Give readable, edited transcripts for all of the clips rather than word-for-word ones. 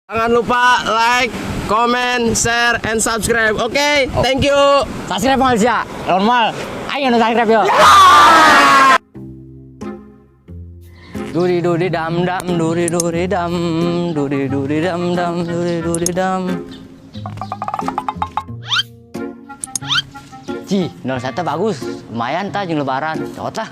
Jangan lupa like, comment, share, and subscribe. Oke, okay, thank you. Subscribe mal sia. Normal. Ayo nu subscribe yo. Duri duri dam dam duri duri dam duri duri dam dam duri duri dam. Ci, 01 bagus. Lumayan ta jeung lebaran. Cocok lah.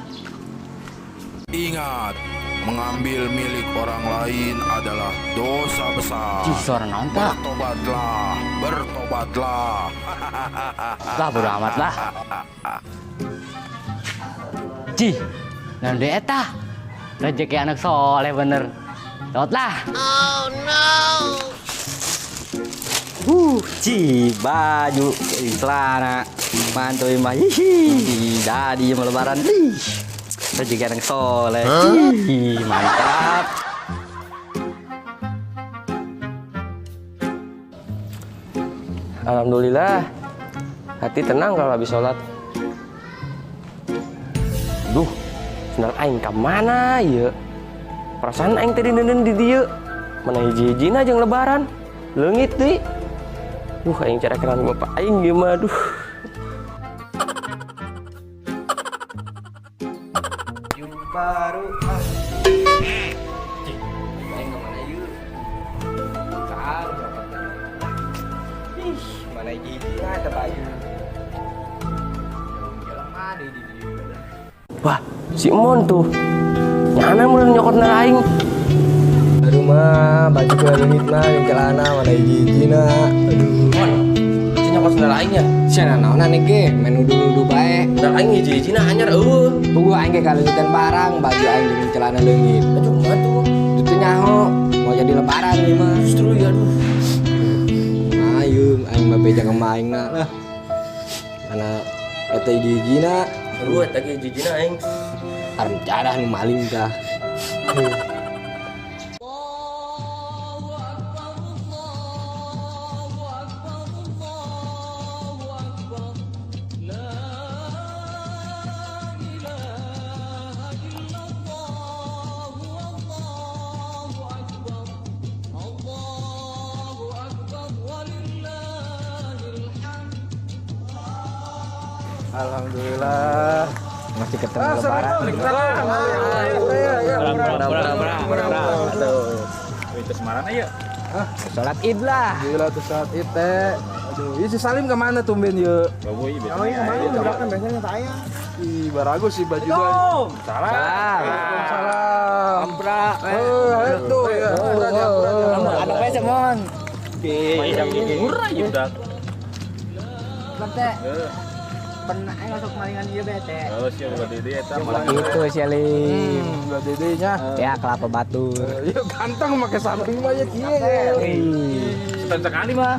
Ingat, mengambil milik orang lain adalah dosa besar. Ci, suara naon ta? Bertobatlah, bertobatlah. Lah bodo amat lah. Ci, naon deui eta? Rezeki anak soleh bener. Cocok lah. Ci, baju, celana, mantu mah, hihi, jadi mau lebaran, ih, rezeki anak soleh, ih, mantap. Alhamdulillah, hati tenang kalau habis sholat. Duh, sendal aing ka mana ya? Perasaan aing tadi nenen di dieu. Mana hiji-hijina jeung lebaran. Leungit deui. Duh, aing cara kenal bapak aing ieu mah, duh. Baru ah. Aing ka mana ieu? Ih, mana hiji-hijina eta baju. Jalan mah di dieu. Wah, si Emon tuh. Nyana mun nyokot sendal aing. Aduh mah, baju gua leungit mah jeung celana mana hiji-hijina. Aduh. Mon, si nyokot sendal aing nya. Sia naonan ge, main nuduh-nuduh bae. Sendal aing hiji-hijina anyar eueuh. Puguh aing ge kaleungitan barang, baju aing jeung celana leungit. Aduh, kumaha tuh? Itu nyaho, mau jadi lebaran ieu mah. Justru ya aduh. Ayo, aing mah beja ka aing na lah. Mana eta hiji-hijina. Aduh, eta ge hiji-hijina aing. Harum jadah nu maling tah. Alhamdulillah masih ketemu lebaran. Sholat Id lah. Gila tuh saat Id teh. Aduh, ini si Salim kemana tumben yuk? Ih, baragus sih baju gua. Salam. Salam. Oh, ayo tuh. Ya. Ada apa sih, Mon? Murah ya udah. Bete. Pernah aing masuk malingan ieu bete. Oh, siap buat dede eta. Itu si Salim. Buat dedenya. Ya kelapa batu. Yuk ganteng pakai samping mah ya kieu ya. Setahun sekali mah.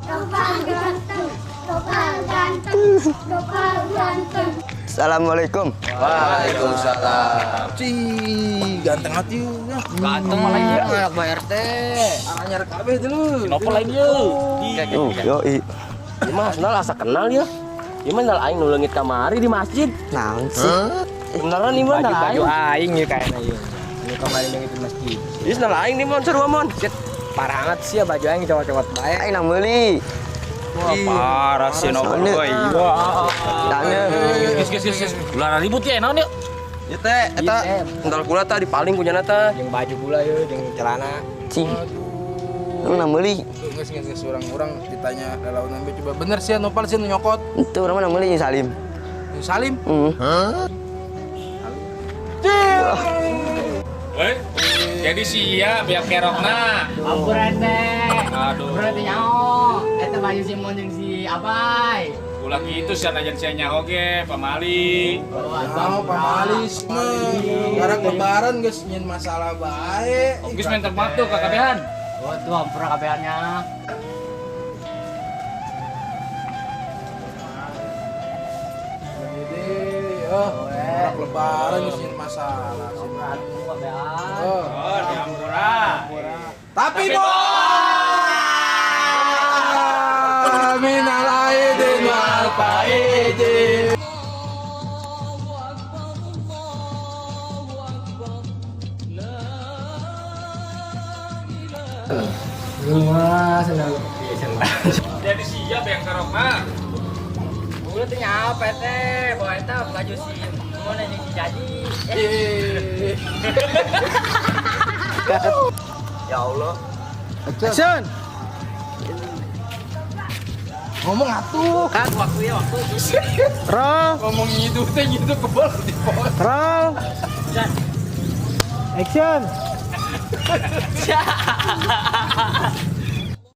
Nopal ganteng, nopal ganteng, nopal ganteng. Assalamualaikum. Waalaikumsalam. Cih, ganteng hati ya. Ganteng malah ieu anak Pak RT. Anyar kabeh dulu. Nopo lain ye. Tuh, yoi. Ieu mah sendal asa kenal ya. Ieu mah sendal aing nu leungit kamari di masjid. Naon sih? Beneran ieu mah sendal Baju aing. aing ya kayaknya ieu. Ini kemarin yang itu masjid. Ieu sendal aing nih mon sarua mon. Shit, parah banget sih ya baju aing cowok-cowok bae. Aing nang meuli. Wah, parah sih nopo euy. Wah. Tanya. Geus geus geus. Ulah ribut ya naon yuk. Ieu teh eta sendal kula tah dipaling kunyana tah. Jeung baju pula yeuh, jeung celana. Cih. Nang meuli. Geus geus geus urang-urang ditanya lalaunan be coba. Bener sih nopal sih nu nyokot. Itu urang mah nang meuli Salim. Salim. Heeh. Woi. Jadi sia biar kerokna. Ampun RT. Aduh. Berarti nyaho. Eta baju si Mon jeung si Abai. Ulah kitu sia najan sia nyaho ge pamali. Mau pamalis mah. Sekarang lebaran geus nyin masalah bae. Geus minta maaf tuh ka kabehan. Oh, tuh ampura kabehannya. Jadi, oh, sekarang lebaran geus nyin masalah. Kabehan. Oh. Oh, diampura. Tapi minal aidin wal faizin. Lu mah senang. Iya, senang. Jadi siap yang kerok mah. Udah teh nyapa teh, bawa eta baju si mana jeung si Jadi. Ya Allah. Action. Ngomong atuh. Kan waktu ya waktu. Roll. Ngomong gitu teh gitu kebal di pohon. Roll. Action.